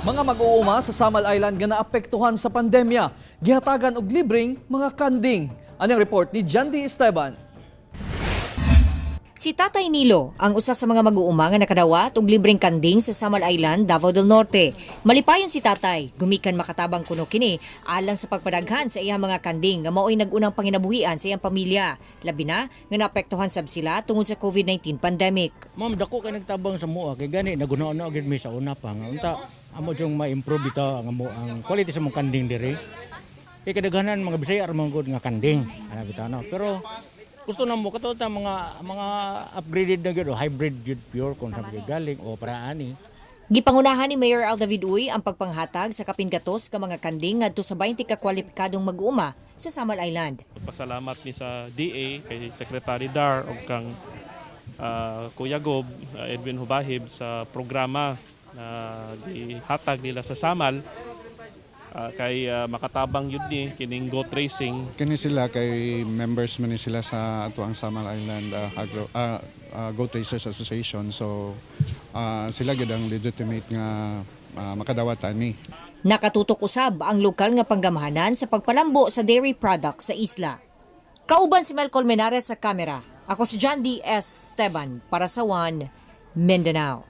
Mga mag-uuma sa Samal Island nga naapektuhan sa pandemya, gihatagan og libreng mga kanding. Anang report ni Jandy Esteban. Si Tatay Nilo ang usa sa mga mag-uuma nga nakadawat og libreng kanding sa Samal Island, Davao del Norte. Malipayon si Tatay, gumikan makatabang kuno kini alang sa pagpadaghan sa iyang mga kanding nga maoy nag-unang panginabuhian sa iyang pamilya. Labi na nga naapektuhan sab sila tungod sa COVID-19 pandemic. Ma'am, dako kay nagtabang sa mua kay gani naguna-una gyud mi sa una pa nga unta amo jung ma-improve bitaw ang amo ang quality sa mong kanding diri. Kay kadaghanan mga Bisaya ra man gud nga kanding ana bitaw, no. Pero gusto na mo kato ta mga upgraded na gyud o hybrid gyud, pure kung sa galing o para ani. Gipangunahan ni Mayor Al David Uy ang pagpanghatag sa kapin-gatos ka mga kanding ngadto sa 20 ka kwalipikadong mag-uuma sa Samal Island. Pasalamat ni sa DA kay Secretary Dar ug kang Kuya Gob Edwin Hubahib sa programa na gihatag nila sa Samal kay makatabang yun ni kining goat tracing. Kini sila kay members man ni sila sa atuang Samal Island Agro Goat Racers Association. So sila gid ang legitimate nga makadawat ani. Nakatutok usab ang lokal nga panggamhanan sa pagpalambo sa dairy products sa isla. Kauban si Mel Colmenares sa kamera. Ako si John D. S. Esteban para sa One Mindanao.